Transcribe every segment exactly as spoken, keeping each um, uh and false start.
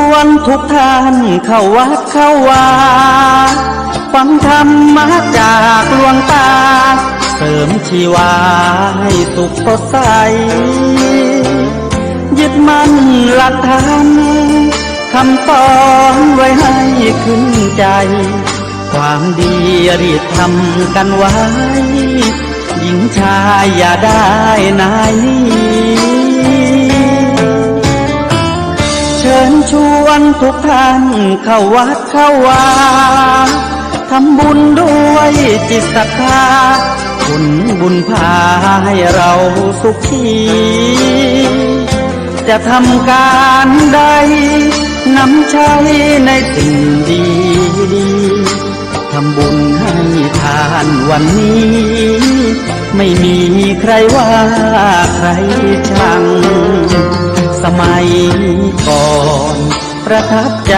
วนทุกท่านเข้าวัดเข้าวา ฟังธรรมะจากหลวงตา เสริมชีวาให้สุขสดใส ยึดมั่นหลักธรรม คำสอนไว้ให้ขึ้นใจ ความดีรีบทำกันไว้ หญิงชายอย่าได้นายหนี เชิญชวนทุกท่านเข้าวัดเข้าวา ทำบุญด้วยจิตศรัทธา ผลบุญพาให้เราสุขี จะทำการใด นำใช้ในสิ่งดีๆ ทำบุญให้ทานวันนี้ ไม่มีใครว่าใครชัง สมัยก่อน ประทับใจ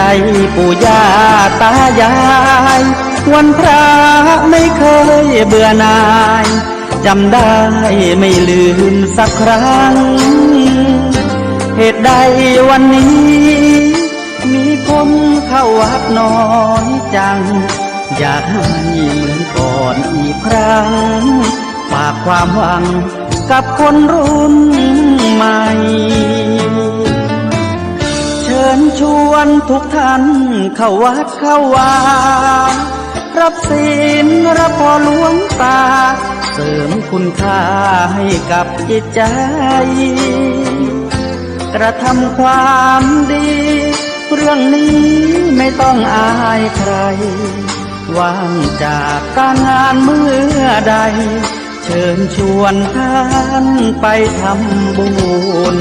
ปู่ย่าตายาย วันพระไม่เคยเบื่อหน่าย จำได้ไม่ลืมสักครั้ง เหตุใดวันนี้ มีคนเข้าวัดน้อยจัง อยากให้เหมือนก่อนอีกครั้ง ฝากความหวังกับคนรุ่นใหม่ เชิญชวนทุกท่านเข้าวัดเข้าวา รับศีลรับพรหลวงตา เสริมคุณค่าให้กับจิตใจ กระทำความดี เรื่องนี้ไม่ต้องอายใคร ว่างจากการงานเมื่อใด เชิญชวนท่านไปทำบุญ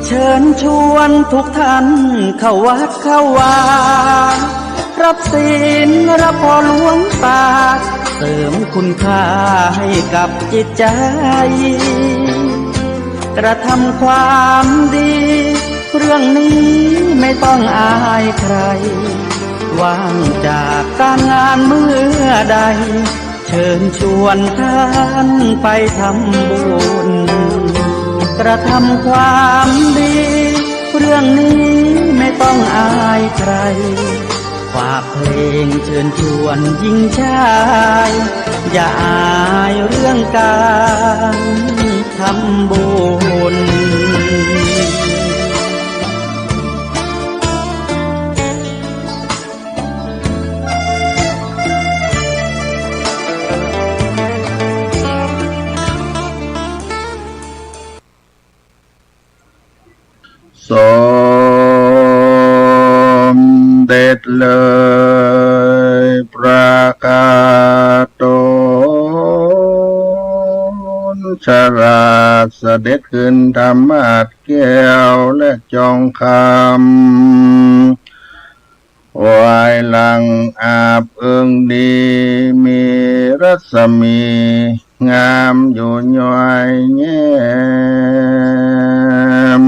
เชิญชวนทุกท่านเข้าวัดเข้าวา รับศีลรับพรหลวงตา เสริมคุณค่าให้กับจิตใจ กระทำความดี เรื่องนี้ไม่ต้องอายใคร ว่างจากการงานเมื่อใด เชิญชวนท่านไปทำบุญ กระทำความดี เรื่องนี้ไม่ต้องอายใคร ฝากเพลงเชิญชวนหญิงชาย อย่าอายเรื่องการทำบุญ สมเด็จเลยประกาศตน ฉลาดเสด็จขึ้นธรรมาสน์แก้วและจองคำ วายหลังอาบเอิงดี มีรัศมีงามอยู่ย้อยแย้ม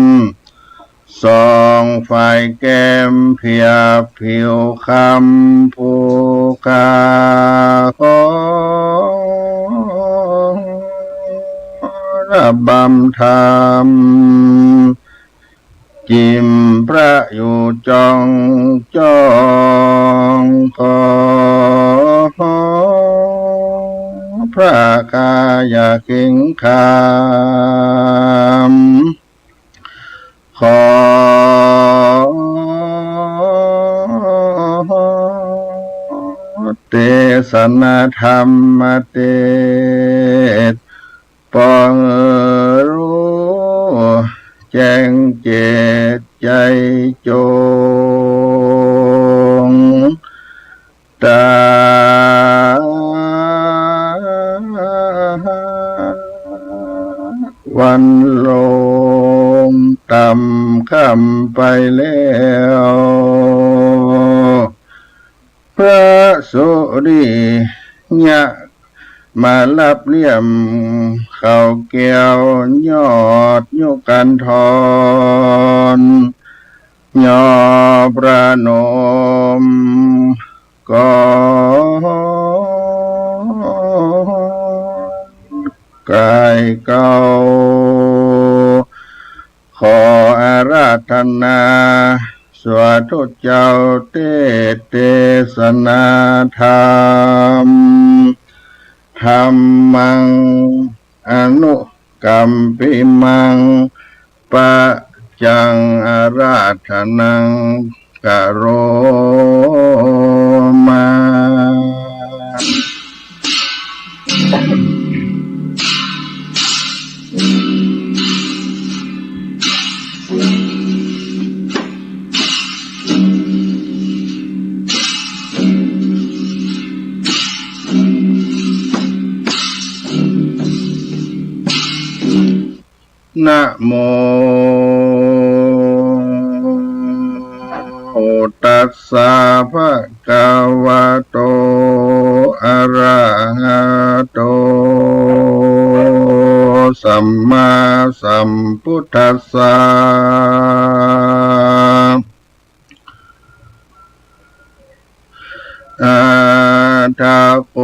ส่องฝ่ายแก้มเพียบผิวคำ ผู้ข้าขอระบำธรรม จิ่มพระอยู่จองจอง ขอพระกายาเข็งขาม ขอเตสนาธรรมเตสน์ ปองรู้แจ้งเจตใจจง ตาวันลงต่ำ ค่ำไปแล้ว พระสุริยะมาลับเลี่ยม เขาแก้วยอดยุคันธร ยอประนมกอดกายเกล้า ขออาราธนา สาธุเจ้าเตสน์เตสนาธรรม ธัมมัง อนุกัมปิมัง ปัจจัง อาราธนัง กะโรมะ นะโม ตัสสะ ภะคะวะโต อะระหะโต สัมมาสัมพุทธัสสะ อะถะโข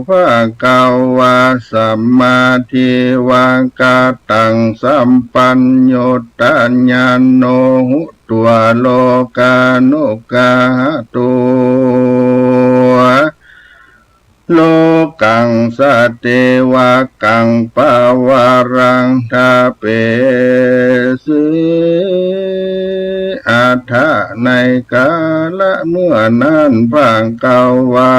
ภะคะวา สัมมาทิวากัตตัง สัมปัญญูตะญาโณ หุตวา โลกานุกะหะโต โลกัง สะเตวะกัง ปะวารัง ทะเปสิ อะถะ ในกาละเมื่อนั้น ภะคะวา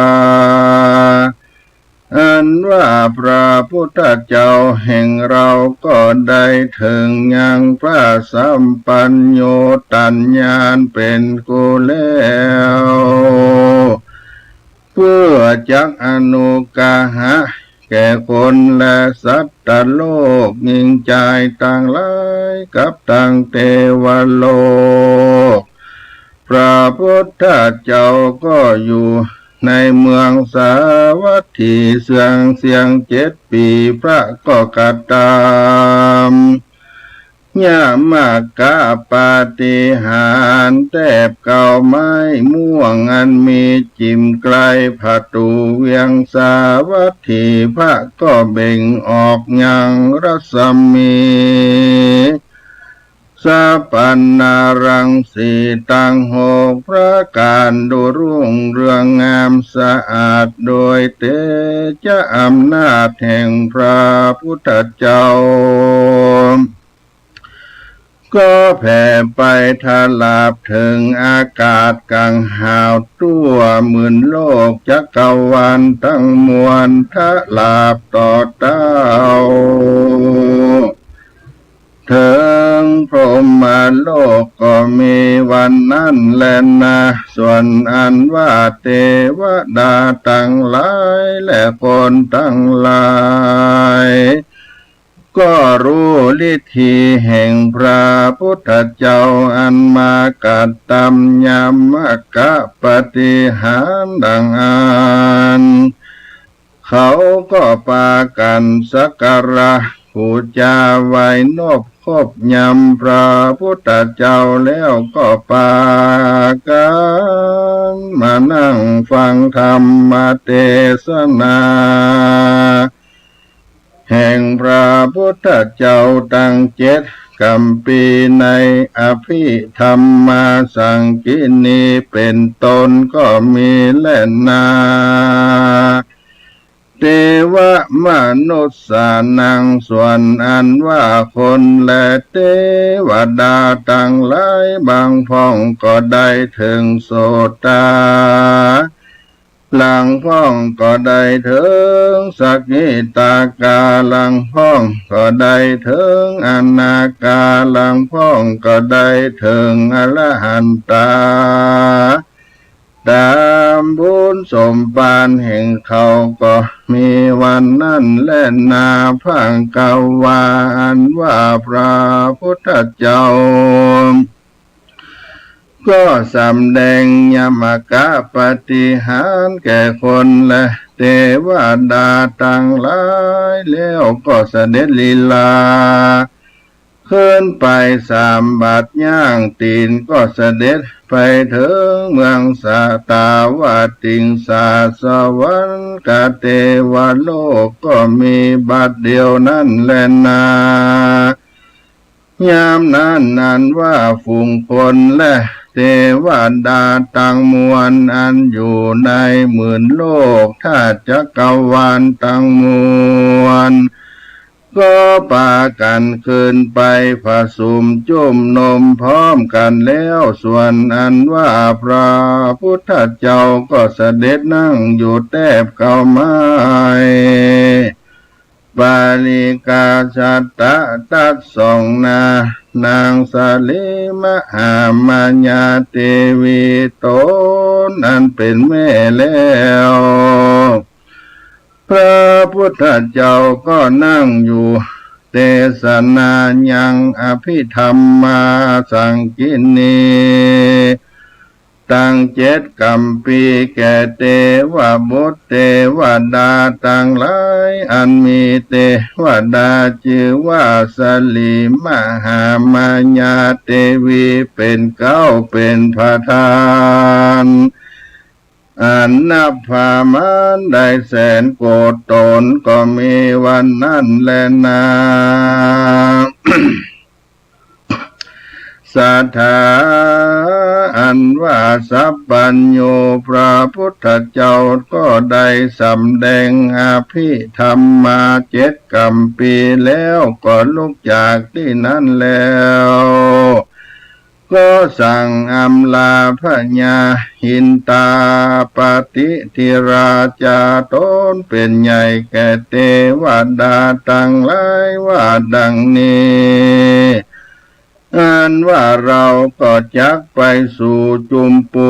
อันว่าพระพุทธเจ้าแห่งเราก็ได้เถิงยังพระสัมปัญญูตะญาณเป๋นกุแล้ว เปื้อจักอนุกะหะแก่คนและสัตตโลก ญิงจายตังหลายกับตังเตวโลก พระพุทธเจ้าก็อยู่ในเมืองสาวัตถีเสืองเสี้ยงเจ็ดปี๋ พระก็กระตำ ยมกปาฏิหาริย์ แต๊บเกล้าไม้ม่วงอันมีจิ่มไกลผะตู๋เวียงสาวัตถี พระก็เบ่งออกยังรัศมี สะปันนารังสีตังหกประก๋าน ดูรุ่งเรืองงามสะอาดโดยเตจะอำนาจแห่งพระพุทธเจ้า ก็แผ่ไปถลาบเถิงอากาศก๋างหาว ตั้วหมื่นโลกจักรวาลตังมวล ถลาบต่อเต้า เถิงพรหมโลกก็มีวันนั้นแลนา ส่วนอันว่าเตวดาตังหลายและคนตังหลาย ก็ฮู้ฤทธีแห่งพระพุทธเจ้าอันมากระตำยมกปาฏิหาริย์ดังอั้น เขาก็ปากั๋นสักการะปู๋จาไหว้นบคบยำพระพุทธเจ้าแล้วก็ปากั๋นมานั่งฟังธรรมเตสนา แห่งพระพุทธเจ้าตังเจ็ดกำปี๋ในอภิธรรมาสังกิณีเป๋นต้นก็มีแลนา เตวะมนุสสานัง ส่วนอันว่าคนและเตวดาตังหลาย บางพ่องก็ได้เถิงโสตา หลางพ่องก็ได้เถิงสกิตากา หลางพ่องก็ได้เถิงอนาคา หลางพ่องก็ได้เถิงอรหันตา ต๋ามบุญสมปานแห่งเขาก็มีวันนั้นแลนา ภควา อันว่าพระพุทธเจ้า ก็สำแดงยมกปาฏิหาริย์แก่คนและเตวดาตังหลายแล้ว ก็เสด็จลีลาขึ้นไปสามบัด ย่างตี๋นก็เสด็จไปเถิงเมืองสตาวัตติงสา สวรรคเตวโลกก็มีบัดเดียวนั้นแลนา ยามนั้นอันว่าฝูงคนและเตวดาตังมวล อันอยู่ในหมื่นโลกธาตุจักรวาลตังมวล ก็ปากั๋นขึ้นไปผะสุมจุมนุมพร้อมกั๋นแล้ว ส่วนอันว่าพระพุทธเจ้าก็เสด็จนั่งอยู่แต๊บเก๊าไม้ ปาริกาชาตะ ตรัสส่องหน้า นางสาลีมหามายาเตวีต๋นอันเป๋นแม่แล้ว พระพุทธเจ้าก็นั่งอยู่เตสนายังอภิธรรมาสังกิณี ตังเจ็ดกัมปีแก่เตวบุตรเตวดาตังหลาย อันมีเตวดาจื้อว่าสาลีมหามายาเตวีเป๋นเก๊าเป๋นประธาน อันนับประมาณได้แสนโกฏย์ต๋น ก็มีวันนั้นแลนา สถา อันว่าสัพพัญญูพระพุทธเจ้าก็ได้สำแดงอภิธรรมาเจ็ดกัมปีแล้ว ก็ลุกจากตี้นั้นแล้ว ก็สั่งอำลาพญาอินตาปฏิทิราชาต๋นเป๋นใหญ่แก่เตวดาตังหลายว่าดังนี้ อันว่าเราก็จักไปสู่จุมปู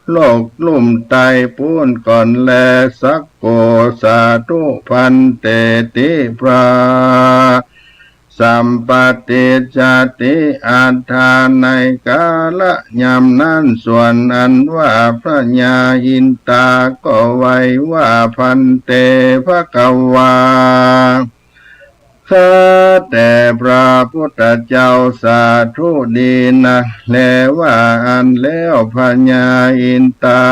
โลกลุ่มใต้ปู้นก่อนแล สักโก สาธุภันเต ติ พระ สัมปติจจติ อัฏฐา ในกาละยามนั้น ส่วนอันว่าพญาอินตาก็ไหว้ว่า ภันเต ภควา ข้าแต่พระพุทธเจ้า สาธุดีนักแล ว่าอั้นแล้วพญาอินตา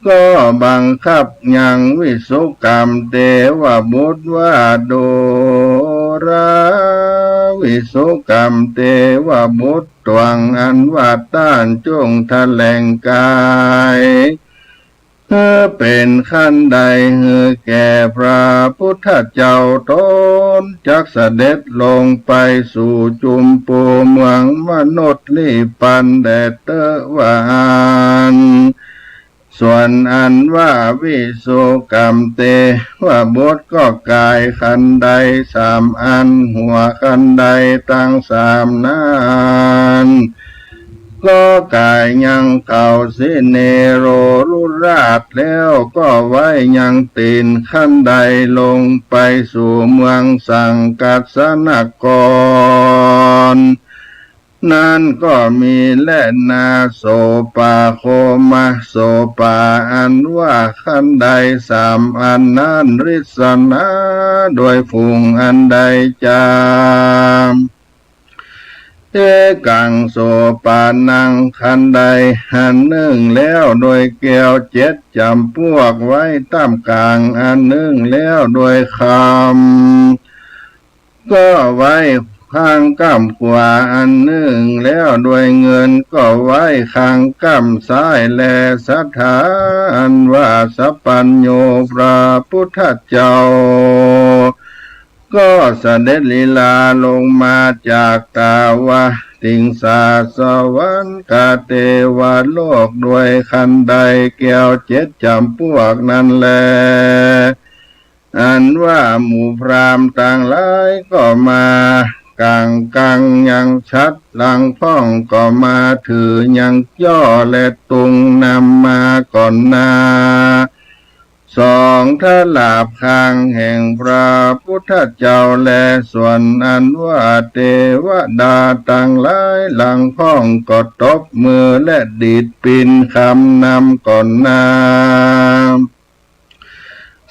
ก็บังคับยังวิสุกรรมเตวบุตรว่า ดูรา วิสุกรรมเตวบุตร ตวงอันว่าต้านจงแถลงกาย หื้อเป๋นขั้นใด หื้อแก่พระพุทธเจ้าต๋นจักเสด็จลงไปสู่จุมปูเมืองมนุสลีปันแดเต๊อะ ว่าอั้น ส่วนอันว่าวิสุกรรมเตวบุตรก็ก๋ายคันไดสามอัน หัวคันไดตังสามนั้น ก็ก๋ายยังเขาสิเนโรลุราชแล้ว ก็ไหว้ยังตี๋นคันไดลงไปสู่เมืองสังกัสสนคร นั้นก็มีแลนา โสปา โคมะโสปา อันว่าคันไดสามอันนั้น ริสนา โดยฝูงอันใดจาม เอกัง โสปานัง คันไดอันนึ่งแล้วโดยแก้วเจ็ดจ๋ำปวก ไว้ต้ามก๋างอันนึ่งแล้วโดยคำ ก็ไว้ข้างก้ำขวา อันนึ่งแล้วโดยเงิน ก็ไว้ข้างก้ำซ้ายแล สถา อันว่าสัพพัญญูพระพุทธเจ้า ก็เสด็จลีลาลงมาจากตาวติงสาสวรรคเตวโลกโดยคันไดแก้วเจ็ดจ๋ำปวกนั้นแล อันว่าหมู่พราหมณ์ตังหลายก็มา ก๋างกังยังชัด หลังพ่องก็มาถือยังจ้อ และตุงนำมาก่อนนา สองทะลาบคางแห่งพระพุทธเจ้า และส่วนอันว่าเตวดาตังหลาย หลังพ่องก็ตบมือและดีดปินคำนำก่อนนา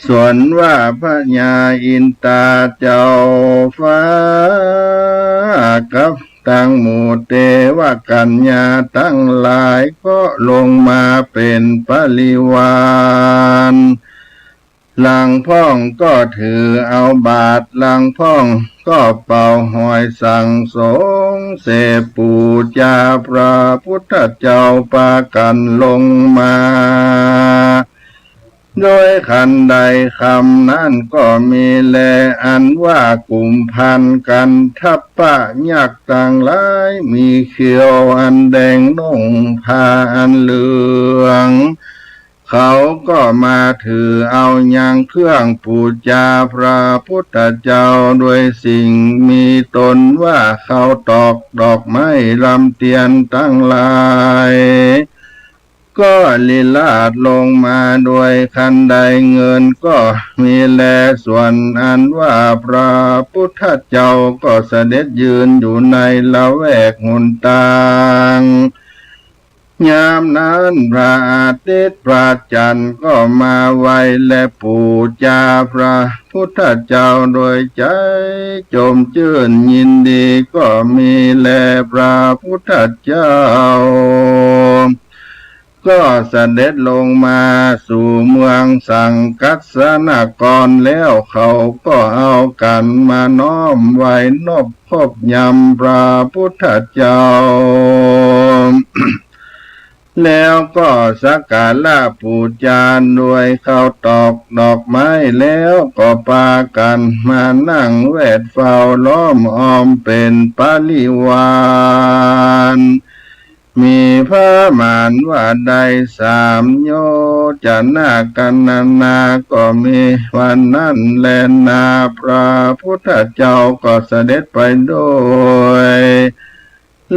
ส่วนว่าพญาอินตาเจ้าฟ้า กับตังหมู่เตวกัญญาตังหลาย ก็ลงมาเป๋นปริวาร หลังพ่องก็ถือเอาบาตร หลังพ่องก็เป่าหอยสังสงเสปู๋จาพระพุทธเจ้าปากั๋นลงมา โดยคันใดคำนั้นก็มีแล อันว่ากุมภัณฑ์กันทัพปะยักษ์ตังหลาย มีเขี้ยวอันแดงนุ่งผ้าอันเหลือง เขาก็มาถือเอายังเครื่องปู๋จาพระพุทธเจ้า โดยสิ่งมีตนว่าข้าวตอกดอกไม้ลำเตียนตังหลาย ก็ลิราชลงมา โดยคันใดเงินก็มีแล ส่วนอันว่าพระพุทธเจ้าก็เสด็จยืนอยู่ในละแวกหนตาง ยามนั้นพระอาทิตย์พระจันทร์ก็มาไหว้และปู๋จาพระพุทธเจ้า โดยใจ๋จมจื้นยินดีก็มีแล พระพุทธเจ้า ก็เสด็จลงมาสู่เมืองสังกัสสนครแล้ว เขาก็เอากั๋นมาน้อมไหว้นบคบยำพระพุทธเจ้า แล้วก็สักการะปู๋จาโดยข้าวตอกดอกไม้ แล้วก็ปากั๋นมานั่งแวดเฝ้าล้อมอ้อมเป๋นปริวาร มีพระมานว่าได้สามโยชน์ จะนากัณณาก็มีวันนั้นแลนา พระพุทธเจ้าก็เสด็จไปโดย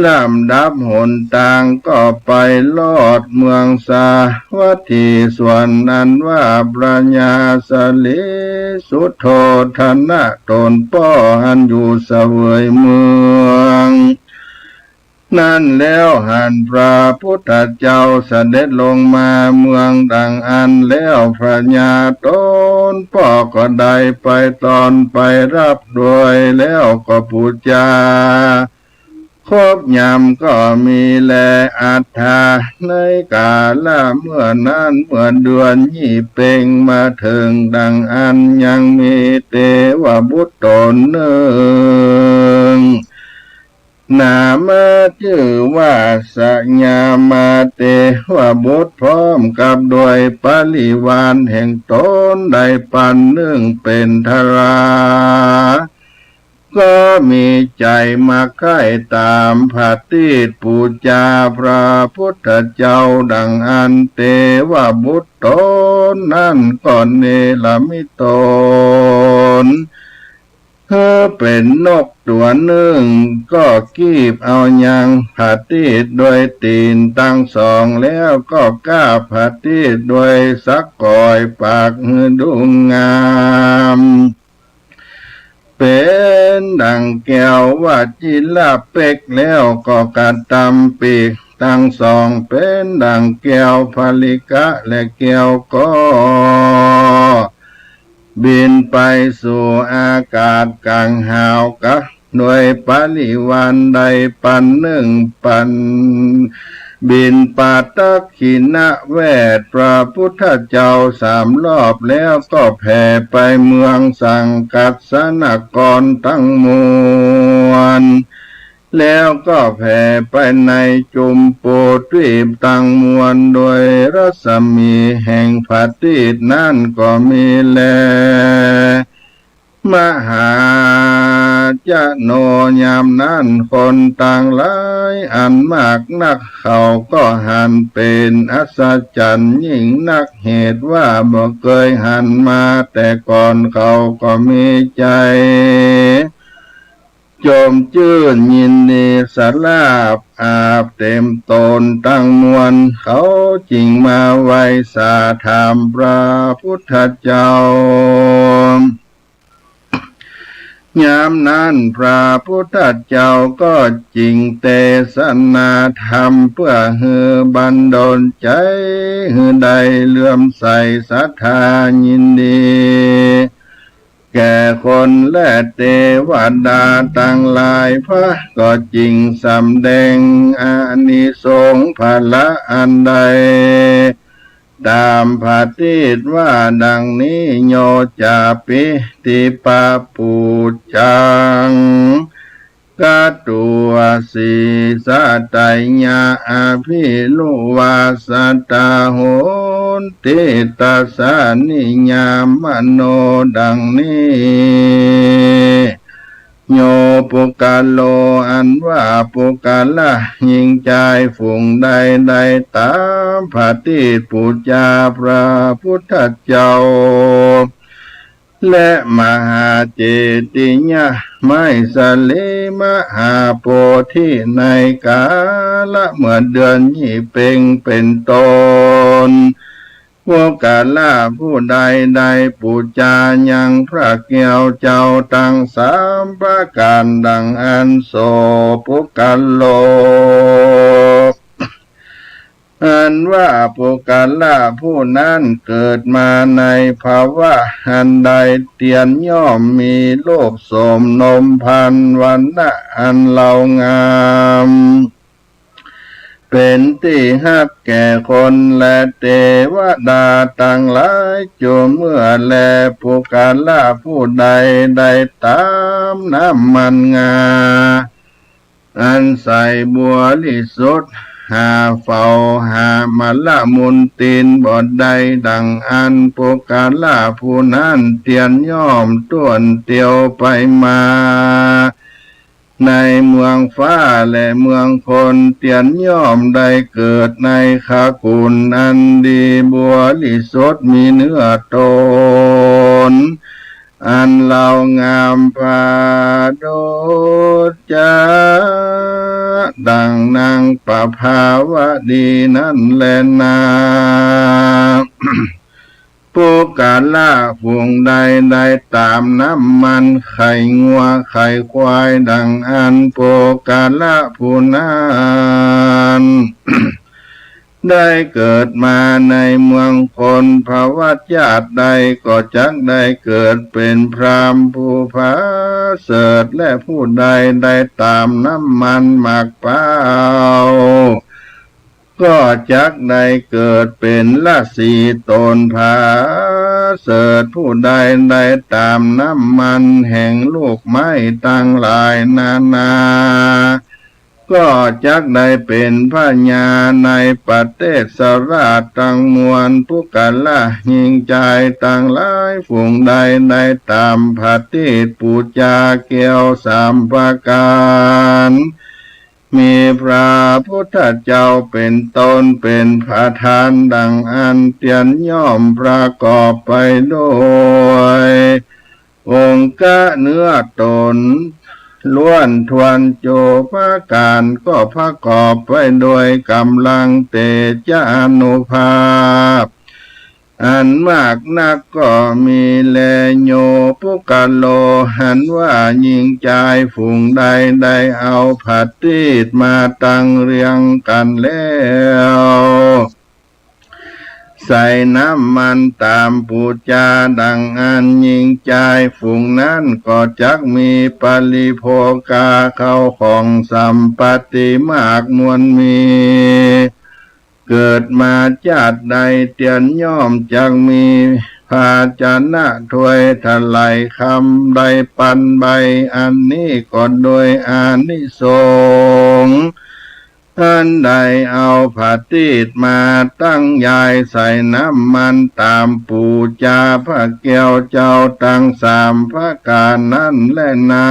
ลำดับหนตาง ก็ไปลอดเมืองสาวัตถี ส่วนอันว่าพญาสลีสุโธธนะต๋นป้ออันอยู่เสวยเมือง นั้นแล้วหันพระพุทธเจ้าเสด็จลงมาเมืองดังอั้นแล้ว พญาต๋นป้อก็ได้ไปต้อนไปฮับโดย แล้วก็ปู๋จาครบยำก็มีแล อัฏฐา ในกาละเมื่อนั้น เมื่อเดือนยี่เป็งมาเถิงดังอั้น ยังมีเตวบุตรต๋นนึ่ง นามจื้อว่าสยามาเตวบุตร พร้อมกับโดยปริวารแห่งต๋นได้ปันนึ่งเป๋นทรา ก็มีใจ๋มาใค่ต๋ามผะติดปู๋จาพระพุทธเจ้าดังอั้น เตวบุตรต๋นนั้นก็เนรมิตต๋น หื้อเป๋นนกตั๋วนึ่ง ก็กีบเอายังผะติดโดยตี๋นตังสอง แล้วก็ก้าบผะติดโดยสักก๋อยปากหื้อดูงาม เป๋นดั่งแก้ววจิรเป๊ก แล้วก็กระตำปีกตังสองเป๋นดั่งแก้วผลิกะและแก้วก็ บินไปสู่อากาศก๋างหาวกะ โดยปริวารได้ปันนึ่งปัน บิณฑบาตตักขิณะแวดพระพุทธเจ้าสามรอบ แล้วก็แผ่ไปเมืองสังกัสสนครตังมวล แล้วก็แผ่ไปในจุมปูทวีปตังมวล โดยรัศมีแห่งผะติดนั้นก็มีแล มหาจโน ยามนั้นคนตังหลายอันมากนัก เขาก็หันเป๋นอัศจรรย์ยิ่งนัก เหตุว่าบ่เกยหันมาแต่ก่อน เขาก็มีใจ๋ จมจื้นยินดีสราบอาบเต็มตนตังมวล เขาจึงมาไหว้สาธรรมพระพุทธเจ้า ยามนั้นพระพุทธเจ้าก็จึงเตสนาธรรม เปื้อหื้อบันดาลใจ๋หื้อได้เลื่อมใสศรัทธายินดี แก่คนและเตวดาตังหลาย พระก็จึงสำแดงอานิสงส์ผละอันใด ต๋ามประทีปว่าดังนี้ โย จะ ปิ ติ ปะ ปุจจัง กะ ตวา สี สะ ไต ยะ อะ ภิ รุ วา สะ ตะ โหนติ ตัสสะ นิ ยา มะ โน ดังนี้ โย ปุคคะโล อันว่าปุคคละหญิงจายฝูงใดได้ต๋ามประทีปปู๋จาพระพุทธเจ้า และมหาเจดีย์ไม้สาลีมหาโพธิ ในกาละเมื่อเดือนยี่เป็งเป๋นต้น ปุคคละผู้ใดได้ปู๋จายังพระแก้วเจ้าตังสามประก๋านดังอั้น โส ปุคคะโล อันว่าปุคคละผู้นั้นเกิดมาในภวะอันใด เตียนย่อมมีรูปโสมนมพานวรรณะอันเลางาม เป๋นตี้ฮักแก่คนและเตวดาตังหลาย จูเมื่อแลปุคคละผู้ใดได้ต๋ามน้ำมันงา อันใสบริสุทธิ์ หาเฝ้าหามาละมุนตีนบ่ได้ดังอั้น ปุคคละผู้นั้นเตียนย่อมต้วนเตียวไปมา ในเมืองฟ้าและเมืองคน เตียนย่อมได้เกิดในขกุลอันดีบริสุทธิ์มีเนื้อตน อันเลางามประดุจจะดั่งนางประภาวดีนั้นแลนา ปุคคละฝูงใดได้ต๋ามน้ำมันไข่งัวไข่ควายดังอั้น ปุคคละผู้นั้น ได้เกิดมาในเมืองคน ภวชาติใดก็จักได้เกิดเป๋นพราหมณ์ผู้ประเสริฐ และผู้ใดได้ต๋ามน้ำมันหมากเป๊า ก็จักได้เกิดเป๋นราศีตนประเสริฐ ผู้ใดได้ต๋ามน้ำมันแห่งลูกไม้ตังหลายนานา ก็จักได้เป๋นพญาในประเทศราชตังมวล ปุคคละหญิงจายตังหลายฝูงใดได้ต๋ามประทีปปู๋จาแก้วสามประก๋าน มีพระพุทธเจ้าเป๋นต้นเป๋นประธานดังอั้น เตียนย่อมประกอบไปโดยองค์เนื้อตนล้วนถ้วน จูประก๋านก็ประกอบไปโดยก๋ำลังเตจะอานุภาพ อันมากนักก็มีแล โย ปุคคะโล หันว่าหญิงจายฝูงใดได้เอาประทีปมาตั้งเรียงกั๋นแล้ว ใส่น้ำมันต๋ามปู๋จาดังอั้น หญิงจายฝูงนั้นก็จักมีปริโภคาข้าวของสัมปัตติมากมวลมี เกิดมาชาติใดเตียนย่อมจักมีภาชนะถ้วยถลายคำใดปันใบ อันนี้ก็โดยอานิสงส์ อันได้เอาประทีปมาตั้งยายใส่น้ำมันต๋ามปู๋จาพระแก้วเจ้าตังสามประก๋านนั้นแลนา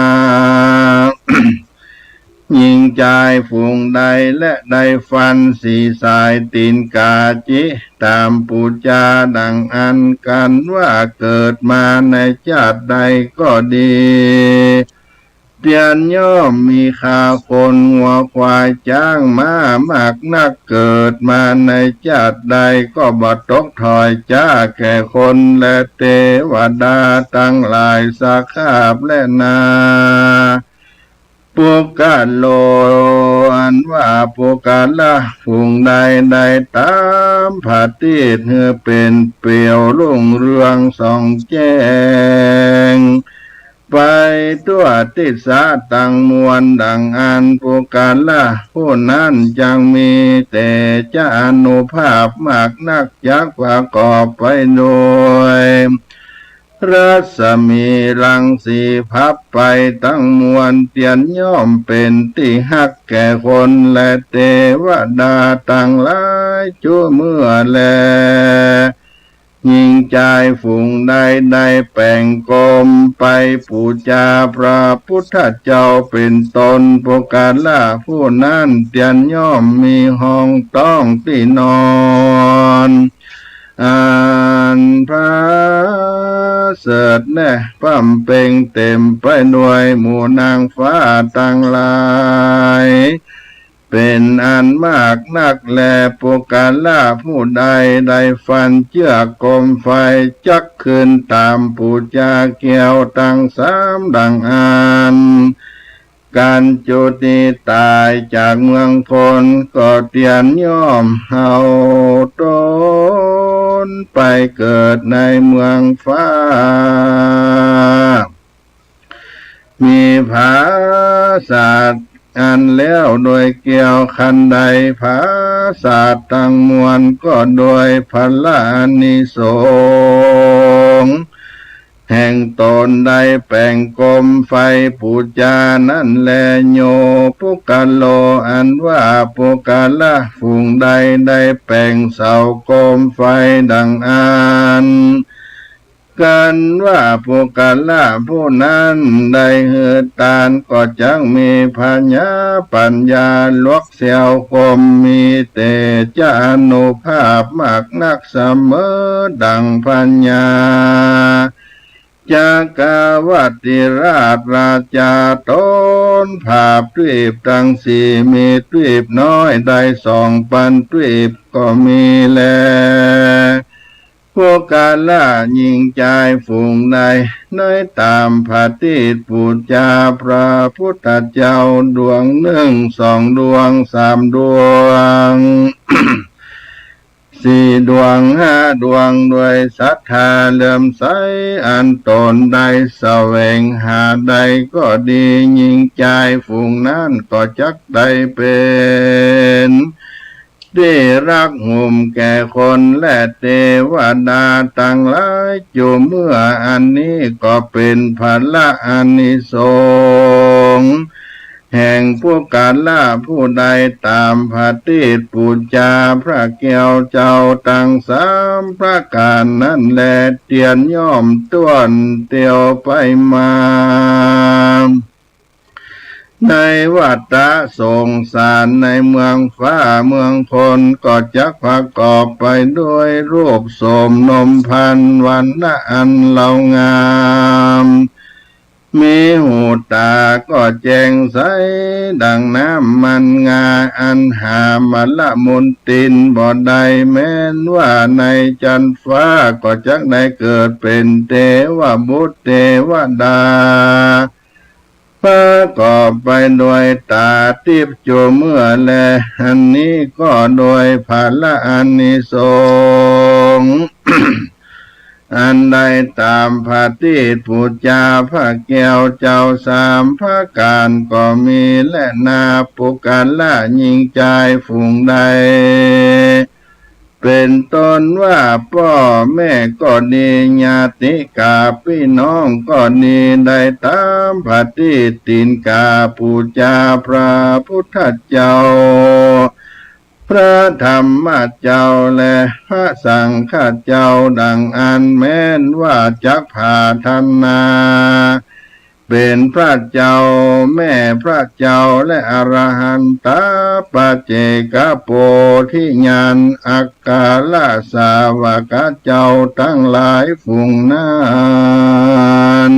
หญิงจายฝูงใดและได้ฟันสีสายตีนกาจิต๋ามปู๋จาดังอั้น กันว่าเกิดมาในชาติใดก็ดี เตียนย่อมมีคาคน งัวควายจ๊างม้ามากนัก เกิดมาในจาติใดก็บ่ตกถ้อยจ๊าแก่คนแล เตวดาตังหลายสาขาบแลนา ปุคคโล อันว่าปุคคละฝูงใดได้ต๋ามผะตีตหื้อเป๋นเปรียวรุ่งเรืองส่องแจ้ง ไปทั่วทิศาตังมวล ดังอั้น ปุคคละผู้นั้นจักมีเตจะอานุภาพมากนัก จักประกอบไปโดย รัศมีรังสีพับไปตังมวล เตียนย่อมเป๋นตี้ฮักแก่คนแล เตวดาตังหลายจุเมื่อแล ญิงจายฝูงใดได้แป๋งกรมไปปู๋จาพระพุทธเจ้าเป๋นต้น ปุคคละผู้นั้นเตียนย่อมมีห้องต๊องตี้นอน อันผาเสริฐแน่ พ่ำเป่งเต๋มไปโดยหมู่นางฟ้าตังหลาย เป๋นอันมากนักแล ปุคคละผู้ใดได้ฟันเจื้อกรมไฟ จักขึ้นต๋ามปู๋จาแก้วตังสามดังอั้น กั๋นจุติต๋ายจากเมืองคน ก็เตียนย่อมเฮาต๋นไปเกิดในเมืองฟ้า มีผาสาทอันแล้วโดยแก้ว คันใดผาสาทตังมวลก็โดยผละอานิสงส์ แห่งต๋นได้แป๋งกรมไฟปู๋จานั้นแล โย ปุคคโล อันว่าปุคคละฝูงใดได้แป๋งเสากรมไฟดังอั้น กั๋นว่าปุคคละผู้นั้นได้หื้อตาน ก็จักมีผญาปั๋ญญาลวกแซวกรม มีเตจะอานุภาพมากนักเสมอดังผญา จักกัปติราชราจาต๋นผาบทวีปตังสี่ มีทวีปน้อยได้สองปันทวีปก็มีแล ปุคคละญิงจายฝูงใดได้ต๋ามผะตีตปู๋จาพระพุทธเจ้าดวงนึ่ง สองดวง สามดวง สี่ดวง ห้าดวง โดยศรัทธาเลื่อมใส อันต๋นได้แสวงหาได้ก็ดี ญิงจายฝูงนั้นก็จักได้เป๋นตี้ฮักโหมแก่คนและเตวดาตังหลายจุเมื่อ อันนี้ก็เป๋นผละอานิสงส์ แห่งปุคคละผู้ใดต๋ามผะตีตปู๋จาพระแก้วเจ้าตังสามประก๋านนั้นแล เตียนย่อมต้วนเตียวไปมา ในวัฏฏะสงสารในเมืองฟ้าเมืองคน ก็จักประกอบไปด้วยรูปโสมนมภัณฑ์ วรรณะอันเลาะงาม มีหูต๋าก็แจ้งใสดังน้ำมันงา อันหามาละมนตินบ่ได้ แม้นว่าในจันทร์ฟ้าก็จักได้เกิดเป๋นเตวบุตรเตวดา ประกอบไปโดยต๋าติ๊บจุเมื่อแล อันนี้ก็โดยผละอานิสงส์ อันได้ต๋ามผะตีตปู๋จาพระแก้วเจ้าสามประก๋านก็มีแลนา ปุคคละญิงจายฝูงใด เป๋นต้นว่าป้อแม่ก็ดี ญาติกาปี้น้องก็ดี ได้ต๋ามผะตีตตีนกาปู๋จาพระพุทธเจ้า พระธรรมเจ้าและพระสังฆเจ้าดังอั้น แม้นว่าจักผาถนาเป๋นพระเจ้าแม่พระเจ้าและอรหันตาปัจเจกโพธิญาณ อัคครสาวกเจ้าตังหลายฝูงนั้น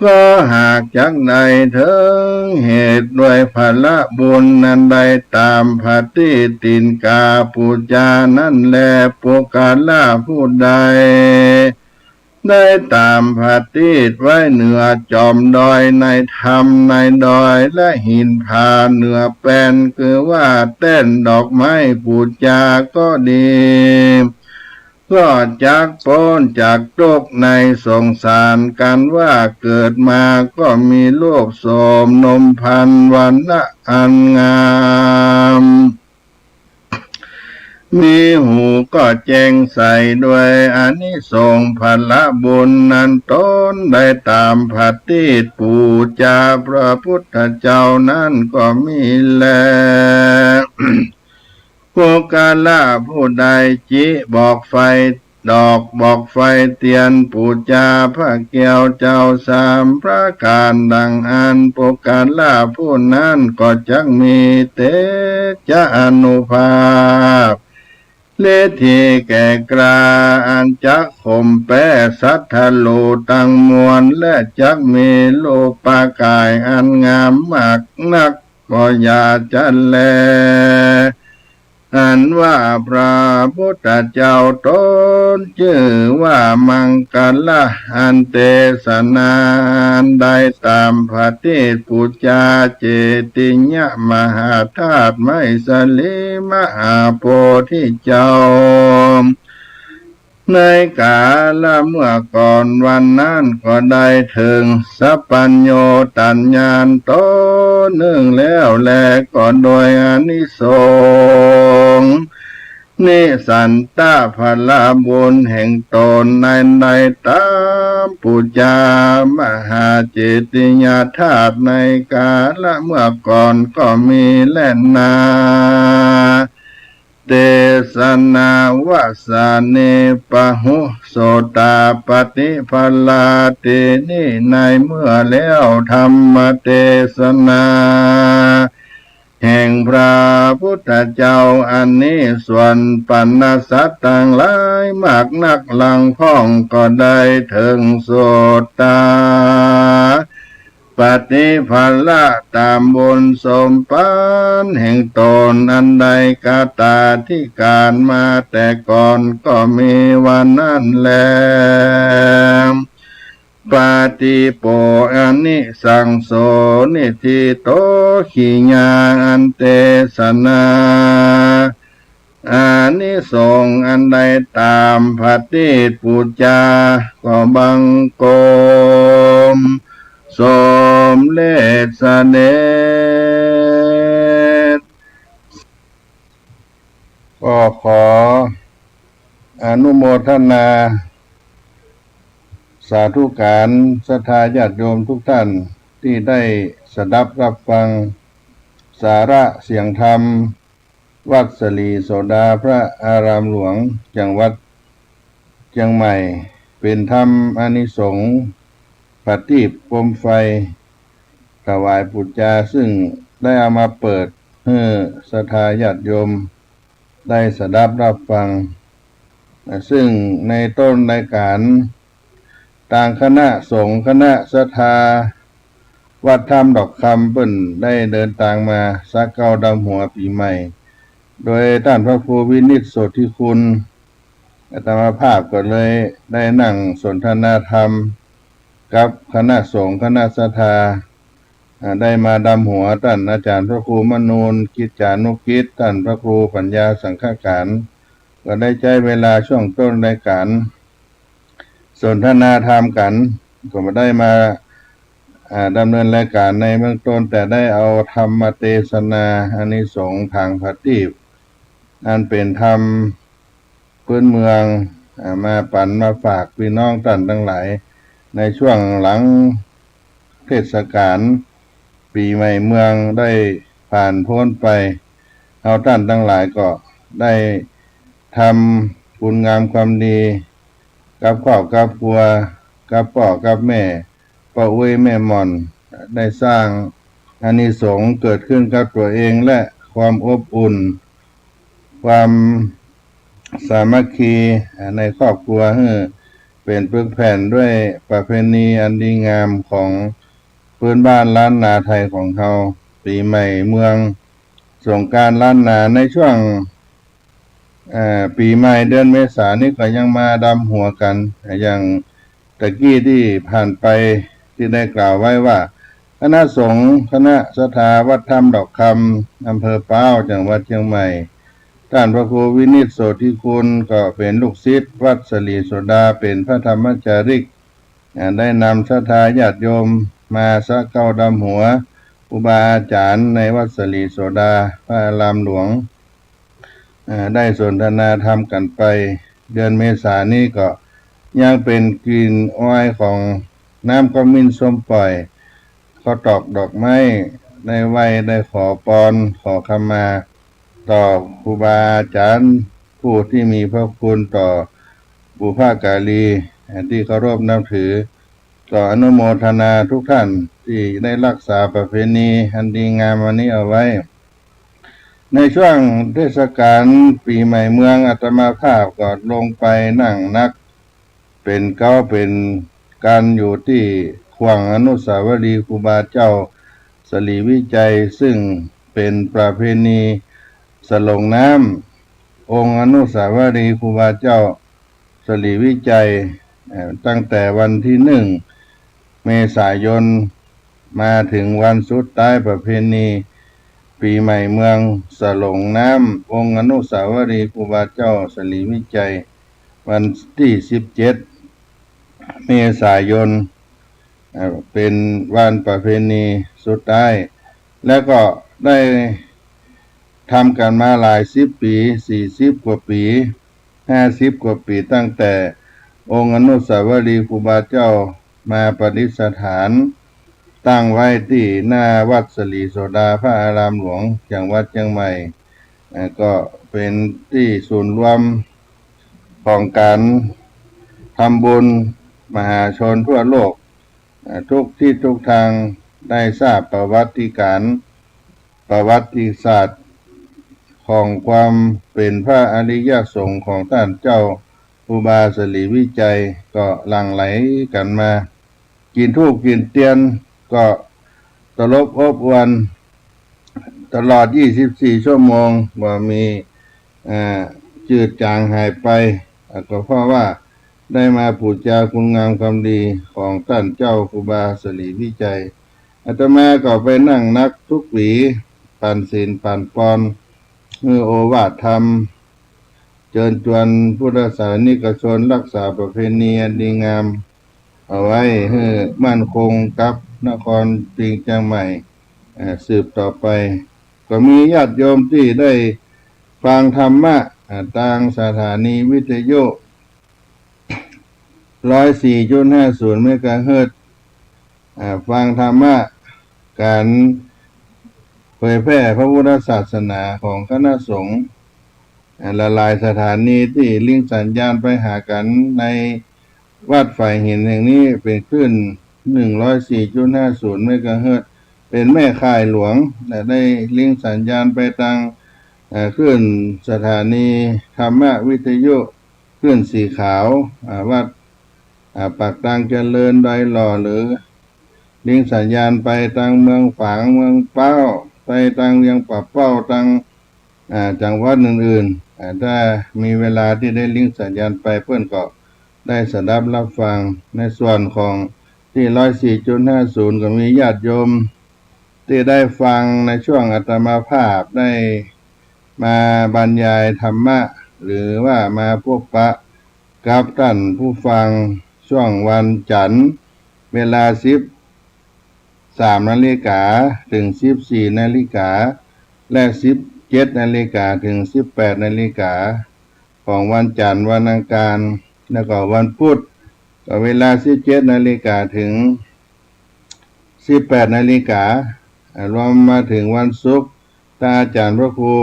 ก็หากจักได้เถิงเหตุด้วยผละบุญอันได้ต๋ามผะตี้ตินกาปู๋จานั้นแล ปุคคละผู้ใด ได้ต๋ามผะตี้ไว้เหนือจ๋อมดอยในธรรมในดอย และหินผาเหนือแป้น คือว่าแต้นดอกไม้ปู๋จาก็ดี ก็จักป๊นจากตุ๊กข์ในสงสาร กั๋นว่าเกิดมาก็มีรูปโสมนมพรรณวรรณะอันงาม มีหูก็แจ้งใสด้วยอานิสงส์ผละบุญนั้นต๋นได้ต๋ามผะตี้ปู๋จาพระพุทธเจ้านั้นก็มีแล ปุคคละผู้ใดจิบอกไฟดอกบอกไฟเตียนปู๋จาพระแก้วเจ้าสามประก๋านดังอั้น ปุคคละผู้นั้นก็จักมีเตจะอานุภาพ ฤทธิแก่กล้าอันจักข่มแป๊ศัตรูตังมวล และจักมีรูปก๋ายอันงามมากนัก ก็อย่าจะแล อันว่าพระพุทธเจ้าต๋นจื้อว่ามังคละ อันเตสนาอันได้ต๋ามผะตี้ปู๋จาเจติยมหาธาตุไมสลีมหาโพธิเจ้า ในก๋าละเมื่อก่อนวันนั้นก็ได้เถิงสัพพัญญูตญาณต๋นนึ่งแล้วแล ก็โดยอานิสงส์นิสันตะผละบุญแห่งต๋นนั้นได้ต๋ามปู๋จามหาเจติยธาตุในก๋าละเมื่อก่อนก็มีแลนา เตสนาวสาเน ปะหุสโสตาปฏิผลา เต นี้ในเมื่อแล้วธรรมเตสนาแห่งพระพุทธเจ้าอันนี้ ส่วนปรรณสัตว์ตังหลายมากนักหลังพ่องก็ได้เถิงโสตา ปฏิผละต๋ามบุญสมปันแห่งต๋นอันได้คตาธิการมาแต่ก่อนก็มีว่านั้นแล ปาติโปอานิสังโส นิทธิโต ขีญา อันเตสนา อานิสงส์อันได้ต๋ามผะตี้ปู๋จาก็บังคมสมเร็จเสด็จ ก็ขออนุโมทนาสาธุการศรัทธาญาติโยมทุกท่านตี้ได้สดับฮับฟังสาระเสียงธรรม วัดสลีโสดาพระอารามหลวงจังหวัดเจียงใหม่ เป๋นธรรมอานิสงส์ผะตี้โคมไฟถวายปู๋จา ซึ่งได้เอามาเปิดหื้อศรัทธาญาติโยมได้สดับฮับฟัง ซึ่งในต้นรายก๋าน ตางคณะสงฆ์คณะศรัทธาวัดถ้ำดอกคำเปิ้นได้เดินตางมาสาเก้าดำหัวปี๋ใหม่ โดยต้านพระครูวินิจโสธิคุณ อาตมาภาพก็เลยได้นั่งสนทนาธรรมกับคณะสงฆ์คณะศรัทธา อ่า ได้มาดำหัวต้านอาจ๋ารย์พระครูมนูน กิจจานุกิจ ต้านพระครูปัญญาสังฆการ ก็ได้ใจ๊เวลาช่วงต้นรายก๋าน สนทนาธรรมกั๋น ก็บ่ได้มา อ่า ดำเนินรายก๋านในเบื้องต้น แต่ได้เอาธรรมเตสนาอานิสงส์ผางผะตี้ อันเป๋นธรรมพื้นเมือง อ่า มาปั๋นมาฝากปี้น้องต้านตังหลาย ในช่วงหลังเทศกาลปี๋ใหม่เมืองได้ผ่านป๊นไป เฮาต้านตังหลายก็ได้ทำคุณงามความดี กับครอบกับครัว กับป้อกับแม่ ป้ออุ๊ยแม่หม่อน ได้สร้างอานิสงส์เกิดขึ้นกับตั๋วเองและความอบอุ่น ความสามัคคี อ่า ในครอบครัวหื้อ ป๋นปึกแผ่นด้วยประเพณีอันดีงามของพื้นบ้านล้านนาไทยของเฮา ปี๋ใหม่เมือง สงกรานต์ล้านนา ในช่วง เอ่อ ปี๋ใหม่เดือนเมษานี่ก็ยังมาดำหัวกั๋น อย่างตะกี้ตี้ผ่านไปตี้ได้กล่าวไว้ว่า คณะสงฆ์คณะศรัทธาวัดถ้ำดอกคำ อำเภอป๊าว จังหวัดเจียงใหม่ ต้านพระครูวินิจโสธิคุณก็เป๋นลูกศิษย์วัดสลีโสดา เป๋นพระธรรมจาริก อ่า ได้นำศรัทธาญาติโยมมาสะเกล้าดำหัวครูบาอาจ๋ารย์ในวัดสลีโสดาพระอารามหลวง อ่า ได้สนทนาธรรมกั๋นไป เดือนเมษานี้ก็ยังเป๋นกลิ่นออยของน้ำขมิ้นส้มป่อย ข้าวตอกดอกไม้ ได้ไหว้ได้ขอปอนขอขมาต่อครูบาอาจ๋ารย์ผู้ตี้มีพระคุณต่อบุพกาลีตี้เคารพนับถือ ก็อนุโมทนาทุกท่านตี้ได้รักษาประเพณีอันดีงามอันนี้เอาไว้ ในช่วงเทศกาลปี๋ใหม่เมือง อาตมาภาพก็ลงไปนั่งนัก เป๋นเก๊าเป๋นกั๋นอยู่ตี้ข่วงอนุสาวรีย์ครูบาเจ้าสลีวิชัย ซึ่งเป๋นประเพณีสลงน้ำองค์อนุสาวรีย์ครูบาเจ้าสลีวิชัย เอ่อ ตั้งแต่วันตี้หนึ่งเมษายน มาเถิงวันสุดท้ายประเพณีปี๋ใหม่เมืองสลงน้ำองค์อนุสาวรีย์ครูบาเจ้าสลีวิชัย วันตี้สิบเจ็ดเมษายน เอ่อ เป๋นวันประเพณีสุดท้าย แล้วก็ได้ทำกั๋นมาหลายสิบปี๋ สี่สิบกว่าปี๋ ห้าสิบกว่าปี๋ ตั้งแต่องค์อนุสาวรีย์ครูบาเจ้ามาประดิษฐานตั้งไว้ตี้หน้าวัดสลีโสดาพระอารามหลวง จังหวัดเจียงใหม่ เอ่อ ก็เป๋นตี้ศูนย์รวมของก๋านทำบุญมหาชนทั่วโลก เอ่อ ทุกทิศทุกทางได้ทราบประวัติก๋ารณ์ ประวัติศาสตร์ของความเป๋นพระอริยสงฆ์ของต้านเจ้าครูบาสลีวิชัย ก็หลั่งไหลกั๋นมา กิ๋นธูปกิ๋นเตียนก็ตลบอบอวลตลอดยี่สิบสี่ชั่วโมง บ่มี เอ่อ จืดจางหายไป อ่ะ ก็เพราะว่าได้มาปู๋จาคุณงามความดีของต้านเจ้าครูบาสลีวิชัย อาตมาก็ไปนั่งนักทุกปี๋ ปั๋นศีลปั๋นปอน หื้อโอวาทธรรม เจิญจวนพุทธศาสนิกชนรักษาประเพณีอันดีงามเอาไว้หื้อมั่นคงกับนครปิงเจียงใหม่ เอ่อ สืบต่อไป ก็มีญาติโยมตี้ได้ฟังธรรมะ อ่า ตางสถานีวิทยุ ร้อยสี่จุดห้าศูนย์เมกะเฮิรตซ์ อ่า ฟังธรรมะ ก๋านเผยแพร่พระพุทธศาสนาของคณะสงฆ์ อ่า หลายๆ สถานีตี้ลิงก์สัญญาณไปหากั๋นในวัดฝายหินแห่งนี้ เป๋นคลื่น หนึ่งร้อยสี่จุดห้าศูนย์เมกะเฮิรตซ์ เป๋นแม่ข่ายหลวง และได้ลิงก์สัญญาณไปตาง เอ่อ คลื่นสถานีธรรมวิทยุ คลื่นสีขาว อ่า วัด อ่า ปากตางเจริญ ดอยหล่อ หรือลิงก์สัญญาณไปตางเมืองฝาง เมืองป๊าว ไปตางเวียงป่าเป้า ตาง อ่า จังหวัดอื่นๆ อ่า ถ้ามีเวลาตี้ได้ลิงก์สัญญาณไป เปิ้นก็ได้สดับฮับฟัง ในส่วนของตี้ ร้อยสี่จุดห้าศูนย์ ก็มีญาติโยมตี้ได้ฟังในช่วงอาตมาภาพได้มาบรรยายธรรมะ หรือว่ามาพบปะกับต้านผู้ฟังช่วงวันจันทร์ เวลาสิบ สามนาฬิกาเถิงสิบสี่นาฬิกา และสิบเจ็ดนาฬิกาเถิงสิบแปดนาฬิกา ของวันจันทร์ วันอังคาร แล้วก็วันพุธ ก็เวลาสิบเจ็ดนาฬิกาเถิงสิบแปดนาฬิกา อ่า รวมมาเถิงวันศุกร์ ต้านอาจ๋ารย์พระครู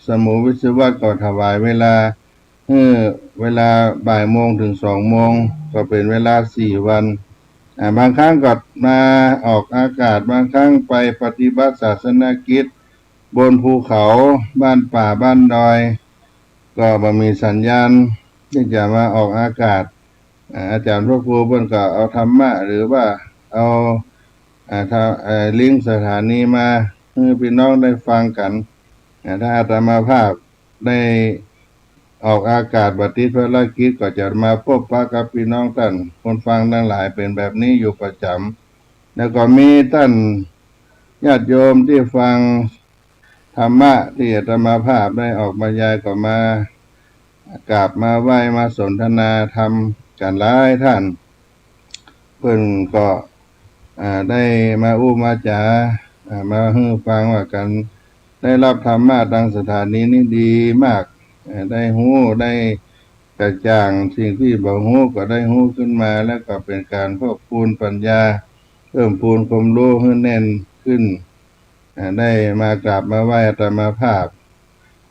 สมุห์ วิศวัตร ก็ถวายเวลา เออ เวลาบ่ายโมงเถิงสองโมง ก็เป๋นเวลาสี่วัน อ่า บางครั้งก็มาออกอากาศ บางครั้งไปปฏิบัติศาสนกิจบนภูเขา บ้านป่าบ้านดอย ก็บ่มีสัญญาณตี้จะมาออกอากาศ อ่า อาจ๋ารย์พระครูเปิ้นก็เอาธรรมะ หรือว่าเอา อ่า ทะ- อ่า ลิงก์สถานีมาหื้อปี้น้องได้ฟังกั๋น อ่า ถ้าอาตมาภาพได้ออกอากาศบ่ติดภารกิจ ก็จะมาปบปะกับปี้น้องต้านคนฟังตังหลายเป๋นแบบนี้อยู่ประจ๋ำ แล้วก็มีต้านญาติโยมตี้ฟังธรรมะตี้อาตมาภาพได้ออกบรรยายก็มากราบมาไหว้มาสนทนาธรรมกั๋นหลายต้าน เปิ้นก็ อ่า ได้มาอู้มาจ๋า อ่า มาหื้อฟังว่าก๋านได้ฮับธรรมะตางสถานีนี่ดีมาก อ่า ได้ฮู้ได้กระจ่าง สิ่งตี้บ่ฮู้ก็ได้ฮู้ขึ้นมา แล้วก็เป๋นก๋านเพิ่มพูนปัญญา เพิ่มพูนความฮู้หื้อแน่นขึ้น อ่า ได้มากราบมาไหว้อาตมาภาพ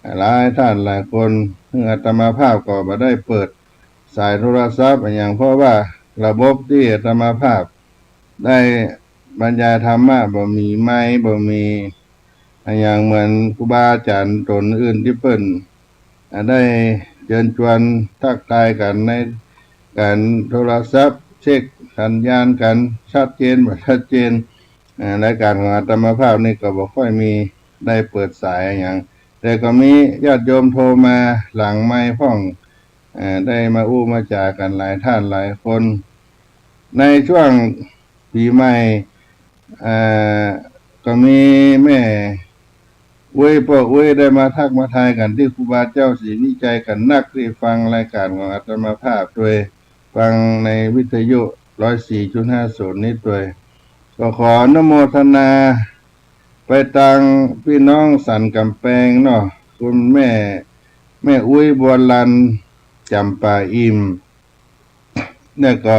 อ่า หลายต้านหลายคน ซึ่งอาตมาภาพก็บ่ได้เปิดสายโทรศัพท์อะหยัง เพราะว่าระบบตี้อาตมาภาพได้บรรยายธรรมะบ่มีไมค์ บ่มีอะหยังเหมือนครูบาอาจ๋ารย์ต๋นอื่นตี้เปิ้น อ่า ได้เจิญจวนทักทายกั๋นในก๋านโทรศัพท์ เช็คสัญญาณกั๋นชัดเจนบ่ชัดเจน อ่า รายก๋านของอาตมาภาพนี่ก็บ่ค่อยมีได้เปิดสายอะหยัง แต่ก็มีญาติโยมโทรมาหลังไมค์พ่อง อ่า ได้มาอู้มาจ๋ากั๋นหลายต้านหลายคน ในช่วงปี๋ใหม่ อ่า ก็มีแม่อุ๊ยป้ออุ๊ยได้มาทักมาทายกั๋นตี้ครูบาเจ้าศรีวิชัยกั๋นนัก ตี้ฟังรายก๋านของอาตมาภาพตวย ฟังในวิทยุร้อยสี่จุดห้าศูนย์นี้ตวย ก็ขออนุโมทนาไปตางปี้น้องสันก๋ำแปงเนาะ คุณแม่ แม่อุ๊ยบัวลัน จ๋ำป่าอิ่ม แล้วก็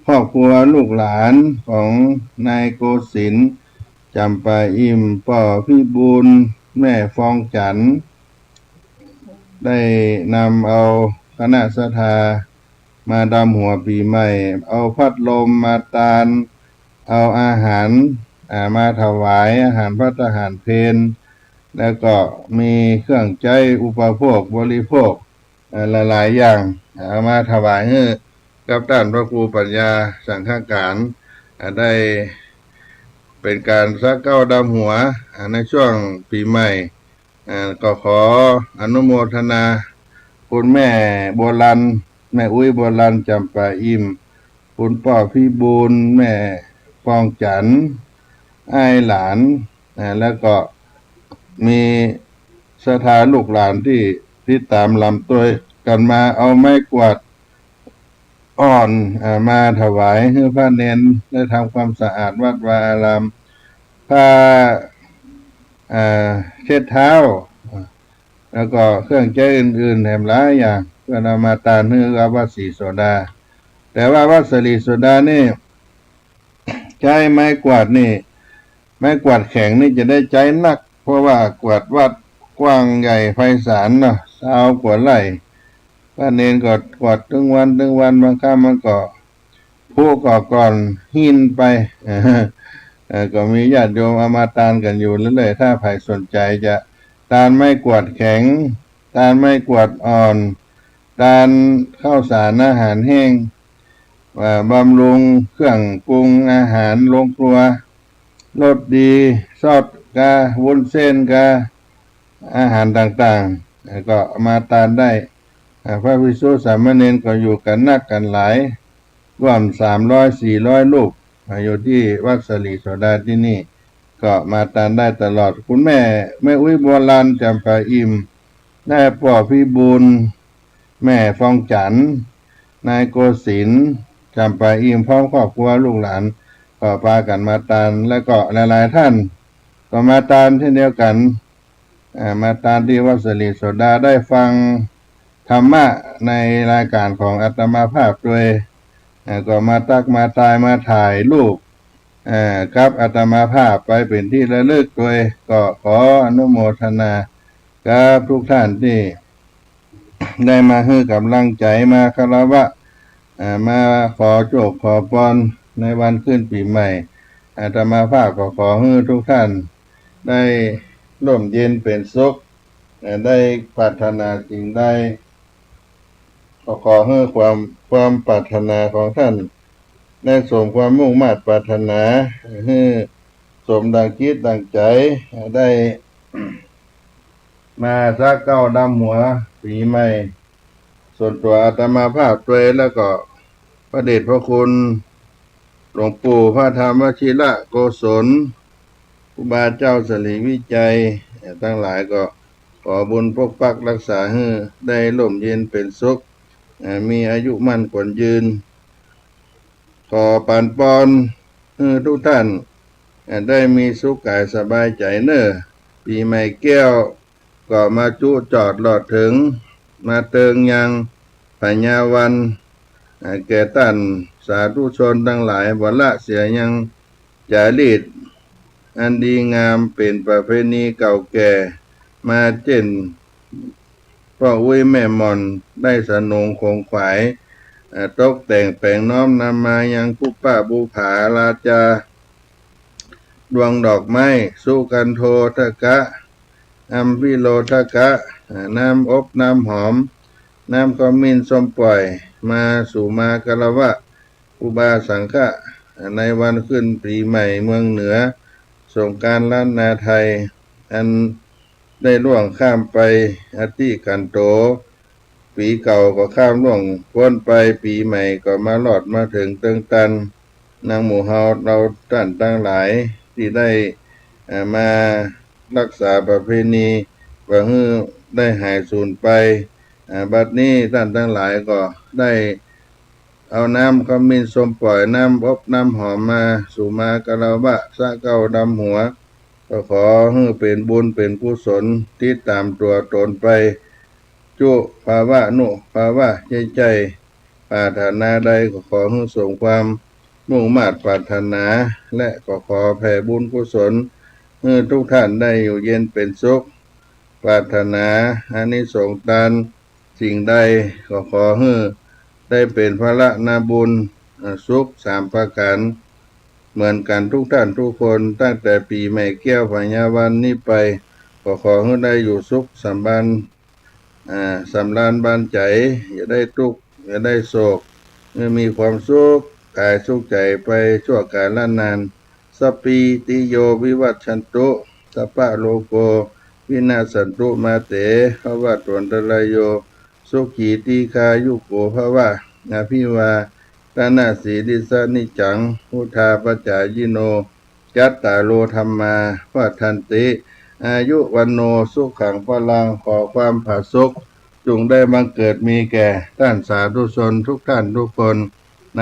ครอบครัวลูกหลานของนายโกศินทร์ จ๋ำป่าอิ่ม ป้อพิบูล แม่ฟองจันทร์ ได้นำเอาคณะศรัทธามาดำหัวปี๋ใหม่ เอาพัดลมมาตาน เอาอาหาร อ่า มาถวาย อาหารภัตตาหารเพล แล้วก็มีเครื่องใจ๊อุปโภคบริโภค เอ่อ หลายๆ อย่าง เอามาถวายหื้อกับต้านพระครูปัญญาสังฆการ อ่า ได้เป๋นก๋านสาเก๊าดำหัว อ่า ในช่วงปี๋ใหม่ อ่า ก็ขออนุโมทนา คุณแม่บัวลัน แม่อุ๊ยบัวลัน จ๋ำป่าอิ่ม คุณป้อพิบูล แม่ฟองจันทร์ อ้ายหลาน อ่า แล้วก็มีศรัทธาลูกหลานตี้ติดต๋ามลำตวยกั๋นมา เอาไม้กวาดอ่อน อ่า มาถวายหื้อพระเณรได้ทำความสะอาดวัดวาอาราม ผ้า อ่า เช็ดเท้า แล้วก็เครื่องใจ๊อื่นๆ แหมหลายอย่าง เปิ้นเอามาตานหื้อกับวัดศรีโสดา แต่ว่าวัดศรีโสดานี่ ใจ๊ไม้กวาดนี่ ไม้กวาดแข็งนี่จะได้ใจ๊นัก เพราะว่ากวาดวัดกว้างใหญ่ไพศาลเนาะ ซาวกว่าไร่ พระเณรก็กวาดตึงวันตึงวัน บางครั้งมันก็ผุก็ก่อนหิ้นไป เออ ก็มีญาติโยมเอามาตานกั๋นอยู่เรื่อยๆ ถ้าใผสนใจ๋จะตานไม้กวาดแข็ง ตานไม้กวาดอ่อน ตานข้าวสารอาหารแห้ง อ่า บำรุงเครื่องปรุงอาหารโรงครัว รสดี ซอสกา วุ้นเส้นกา อาหารต่างๆ แล้วก็มาตานได้ อ่า พระภิกษุสามเณรก็อยู่กั๋นนักกั๋นหลาย ร่วมสามร้อยสี่ร้อยรูป อ่า อยู่ตี้วัดศรีโสดาตี้นี่ ก็มาตานได้ตลอด คุณแม่ แม่อุ๊ยบัวลัน จ๋ำป่าอิ่ม ได้ป้อพิบูล แม่ฟองจันทร์ นายโกศินทร์ จ๋ำป่าอิ่ม พร้อมครอบครัวลูกหลาน ก็ปากั๋นมาตาน แล้วก็หลายๆ ต้านก็มาตานเช่นเดียวกั๋น อ่า มาตานตี้วัดศรีโสดา ได้ฟังธรรมะในรายก๋านของอาตมาภาพตวย อ่า ก็มาตั๊กมาทาย มาถ่ายรูป อ่า กับอาตมาภาพไปเป๋นตี้ระลึกตวย ก็ขออนุโมทนากับทุกต้านตี้ได้มาหื้อก๋ำลังใจ๋ มาคารวะ อ่า มาขอโชคขอปอนในวันขึ้นปี๋ใหม่ อาตมาภาพก็ขอหื้อทุกต้านได้ร่มเย็นเป๋นสุข อ่า ได้ปรารถนาสิ่งใด ก็ขอหื้อความ ความปรารถนาของต้านได้สมความมุ่งมาดปรารถนา หื้อสมดังจิตดังใจ๋ ได้มาสาเก๊าดำหัวปี๋ใหม่ ส่วนตั๋วอาตมาภาพตวย แล้วก็พระเดชพระคุณหลวงปู่พระธรรมวชิระโกศล ครูบาเจ้าสิริวิชัย ตังหลายก็ขอบุญปกปักรักษาหื้อได้ร่มเย็นเป๋นสุข เอ่อ มีอายุมั่นขวัญยืน ขอปันปอนหื้อทุกท่าน เอ่อ ได้มีสุขก๋ายสบายใจ๋เน่อ ปี๋ใหม่แก้วก็มาจุจอดหลอดเถิง มาเติงยังผญาวัน เอ่อ แก่ต้านสาธุชนตังหลาย บ่ละเสียยังจารีตอันดีงามเป๋นประเพณีเก่าแก่มาเจ้น ป้ออุ๊ยแม่หม่อนได้สนงขงขวาย เอ่อ ตกแต่งแป๋งน้อมนำมายังปุปปะบุปผาราจา ดวงดอกไม้ สุกันโททกะ อัมพิโลทกะ เอ่อ น้ำอบน้ำหอม น้ำขมิ้นส้มป่อย มาสู่มาคารวะ ครูบาสังฆะ ในวันขึ้นปี๋ใหม่เมืองเหนือ สงกรานต์ล้านนาไทย อันได้ล่วงข้ามไปอติขันโต ปี๋เก่าก็ข้ามล่วงป๊นไป ปี๋ใหม่ก็มารอดมาเถิงเติงตัน นังหมู่เฮาเฮาต้านตังหลายตี้ได้ เอ่อ มารักษาประเพณี บ่หื้อได้หายสูญไป เอ่อ บัดนี้ต้านตังหลายก็ได้ เอาน้ำขมิ้นส้มป่อย น้ำอบน้ำหอม มาสู่มาคารวะสาเก๊าดำหัว ก็ขอหื้อเป๋นบุญเป๋นกุศล ติดต๋ามตั๋วต๋นไป จุภาวะนุภาวะ ใจ๊ๆ ปรารถนาใดก็ขอหื้อสมความมุ่งมาดปรารถนา และก็ขอแผ่บุญกุศล หื้อทุกท่านได้อยู่เย็นเป๋นสุข ปรารถนาอานิสงส์ตานสิ่งใด ก็ขอหื้อได้เป๋นพละนาบุญ อ่า สุขสามประก๋าน เหมือนกั๋นทุกท่านทุกคน ตั้งแต่ปี๋ใหม่แก้วผญาวันนี้ไป ก็ขอหื้อได้อยู่สุขสำบาน อ่า สำราญบานใจ๋ อย่าได้ตุ๊กข์ อย่าได้โศก หื้อมีความสุขก๋ายสุขใจ๋ไปชั่วกาลนาน สัพพีติโยวิวัชชันตุ สัพพะโรโควินัสสันตุ มาเตภวัตวันตรายโย สุขีทีฆายุโกภวะ อภิวาทนสีลิสสะ นิจจังวุฑาปจายิโน จัตตาโรธัมมาวัฑฒันติ อายุวัณโณสุขังพลัง ขอความผาสุกจุ่งได้บังเกิดมีแก่ต้านสาธุชนทุกท่านทุกคน ใน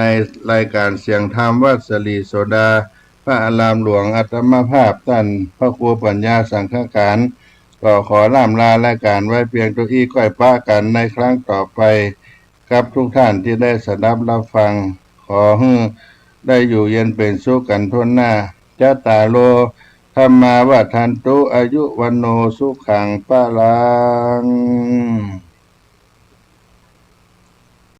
รายก๋านเสียงธรรมวัดสิริโสดา พระอารามหลวง อาตมาภาพต้านพระครูปัญญาสังฆกาณ ก็ขอร่ำลารายก๋านไว้เปียงเต้าอี้ ก้อยปะกั๋นในครั้งต่อไป กับทุกท่านตี้ได้สดับฮับฟัง ขอหื้อได้อยู่เย็นเป๋นสุขกั๋นทั่วหน้า จัตตาโรธัมมาวัฑฒันตุ อายุวัณโณสุขังพลัง